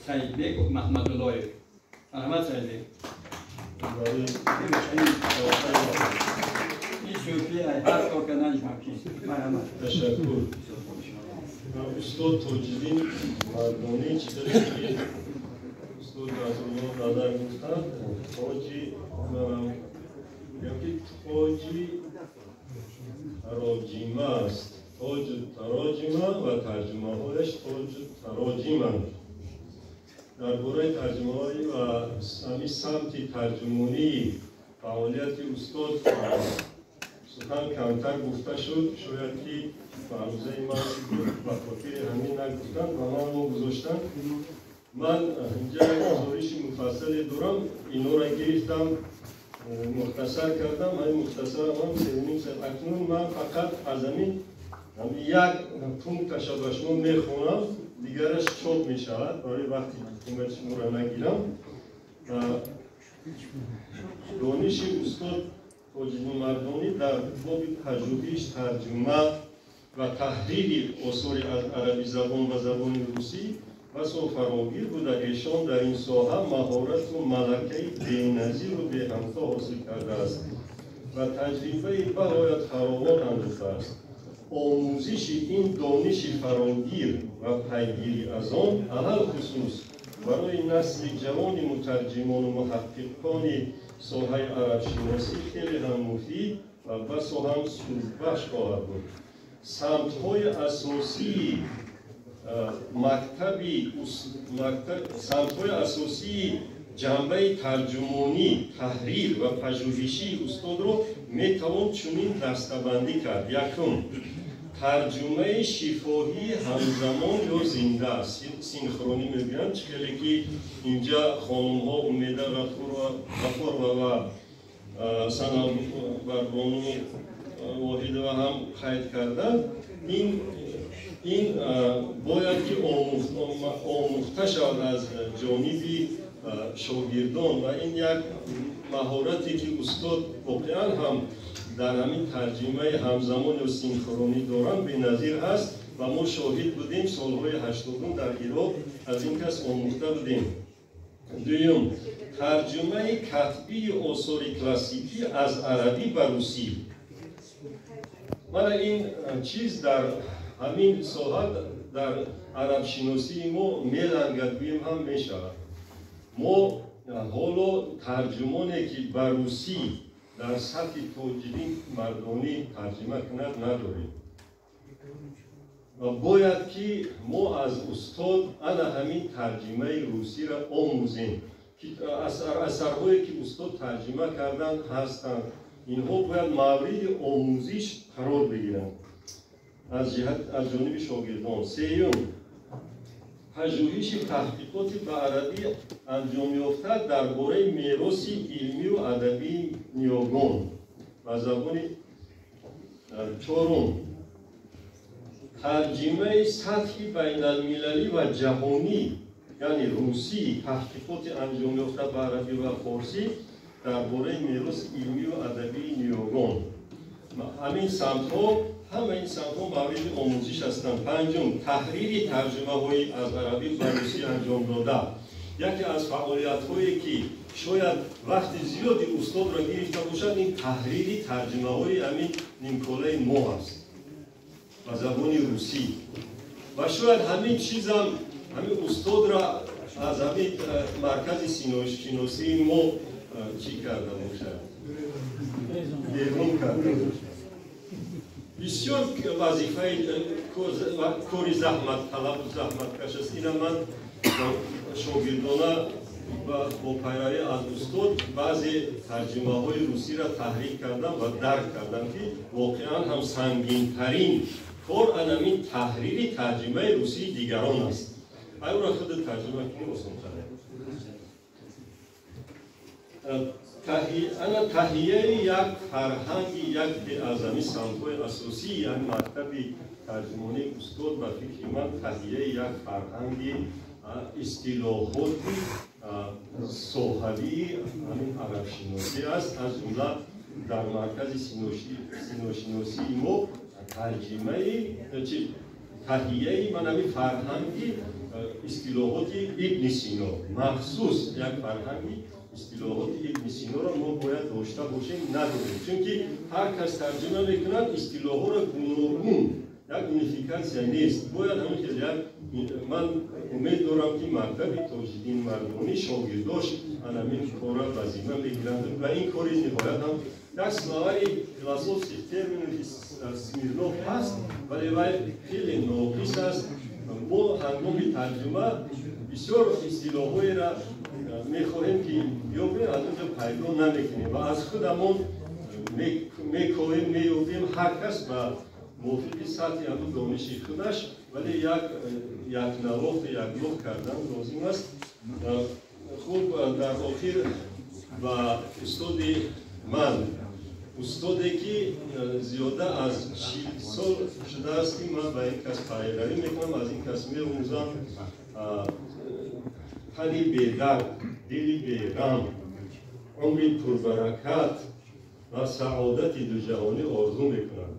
Саидбек Маҳмадуллоев. Марҳамат, Саидбек. Ин шӯхӣ ҳар кор карданаш мумкин. Марҳамат. Ташаккур. Устод Тоҷиддин Мардонӣ, чӣ хеле ки устод Насрулло Назар гуфтанд, тоҷи ёки тоҷи тароҷима аст. Тоҷу тароҷима ва тарҷумаҳояш тоҷу тароҷиманд. Дар бораи тарҷумаҳои ва ҳамин самти тарҷумонии фаъолияти устод сухан камтар гуфта шуд. Шояд ки маърузаи ман ба хотири ҳамин нагуфтанд ва ман гузоштанд. Ман инҷа як гузориши муфассале дорам, инора гирифтам, мухтасар кардам. Ҳамин мухтасарам ҳам сеюним. Акнун ман фақат аз ҳамин як пункташа ба шумо мехонам, дигараш чоп мешавад, барои вақти қимати шуморо нагирам. Дониши устод Тоҷиддин Мардонӣ дар боби пажӯҳиш, тарҷума ва таҳрири осори аз арабизабон ба забони русӣ басо фарогир буда, эшон дар ин соҳа маҳорату малакаи беназиру беҳамто ҳосил кардааст ва таҷрибаи бағоят фаровон андӯхтааст. Омӯзиши ин дониши фарогир ва пайгирӣ аз он алалхусус барои насли ҷавони мутарҷимону муҳаққиқони соҳаи арабшиносӣ хеле ҳам муфид ва басо ҳам судбахш хоҳад буд. Самтҳои асосии мактаби самтҳои асосии ҷанбаи тарҷумонӣ, таҳрир ва пажӯҳишии устодро метавон чунин дастабандӣ кард. Якум, тарҷумаи шифоҳии ҳамзамон ё зинда, синхронӣ мегӯянд, чӣ хеле ки инҷа хонумҳо Умеда Ғафурова ва Санабарбону Воҳидова ҳам қайд карданд. Ин бояд ки омӯхта шавад аз ҷониби шогирдон ва ин як маҳорате ки устод воқеан ҳам дар ҳамин тарҷумаи ҳамзамон ё синхронӣ доранд, беназир ҳаст ва мо шоҳид будем солҳои 80-ум дар Ироқ аз ин кас омӯхта будем. Дуюм, тарҷумаи катбии осори классикӣ аз арабӣ ба русӣ. Мана ин чиз дар ҳамин соҳа дар арабшиносии мо мелангад, гӯем ҳам мешавад. Мо ҳоло тарҷумоне ки ба русӣ дар сатҳи Тоҷиддин Мардонӣ тарҷума кунад, надорем ва бояд ки мо аз устод ана ҳамин тарҷумаи русиро омӯзем, ки асарҳое ки устод тарҷума карданд ҳастанд, инҳо бояд мавриди омӯзиш қарор бигиранд аз ҷониби шогирдон. Сеюм, пажӯҳиши таҳқиқоти ба арабӣ анҷомёфта дар бораи мероси илмию адабии ниёгон ба забони. Чорум, тарҷимаи сатҳи байналмилалӣ ва ҷаҳонӣ, яъне русӣ, таҳқиқоти анҷомёфта ба арабӣ ва форсӣ дар бораи мероси илмию адабии ниёгон. Ҳамин самтҳо, ҳама ин самтҳо мавриди омӯзиш ҳастанд. Панҷум, таҳрири тарҷумаҳои аз арабӣ ба русӣ анҷом дода. Яке аз фаъолиятҳое ки шояд вақти зиёди устодро гирифта бошад, ин таҳрири тарҷумаҳои ҳамин нимколаи мо аст ба забони русӣ ва шояд ҳамин чизам ҳамин устодро аз ҳамин маркази синошиносии мо чӣ карда бошад, берун карда бошад. Бисёр вазифаи кори заҳматталабу заҳматкаш аст. Ина ман шогирдона бо пайравӣ аз устод баъзе тарҷумаҳои русиро таҳрир кардам ва дарк кардам, ки воқеан ҳам сангинтарин кор анамин таҳрири тарҷумаи русии дигарон аст. Айро худ тарҷума кунӣ, осонтар. Ана таҳияи як фарҳанги, яке аз ҳамин самтҳои асосии ҳамин мактаби тарҷумонии устод, ба фикри ман, таҳияи як фарҳанги истилоҳоти соҳавии ҳамин арабшиносӣ аст. Аз ҷумла дар маркази синошиносии мо тарҷимаи таҳияи ман ҳамин фарҳанги Истилоҳоти Ибни Сино, махсус як фарҳанги истилоҳоти Ибни Синоро мо бояд дошта бошем, надорем, чунки ҳар кас тарҷума мекунад истилоҳҳоро гуногун, як унификатсия нест. Бояд ҳамин хел як, ман умед дорам, ки мактаби Тоҷиддин Мардонӣ шогирдош анамин корра ба зимма мегиранд ва ин кори ниҳоят ҳам як словари философских терминов Смирнов ҳаст, вале вай хеле ноқис аст. Мо ҳангоми тарҷума бисёр истилоҳҳоеро мехоҳем, ки ёбем, аз онҷо пайдо намекунем ва аз худамон мекоҳем, меёбем, ҳар кас ба мувофиқи сатҳи ҳамун дониши худаш, вале як якнавохт, яклух кардан лозим аст. Хуб, дар охир ба устоди ман, устоде ки зиёда аз 40 сол шудааст, ки ман ба ин кас пайравӣ мекунам, аз ин кас меомӯзам, тани бедард, дили беғам, умри пурбаракат ва саодати дуҷаҳонӣ орзу мекунам.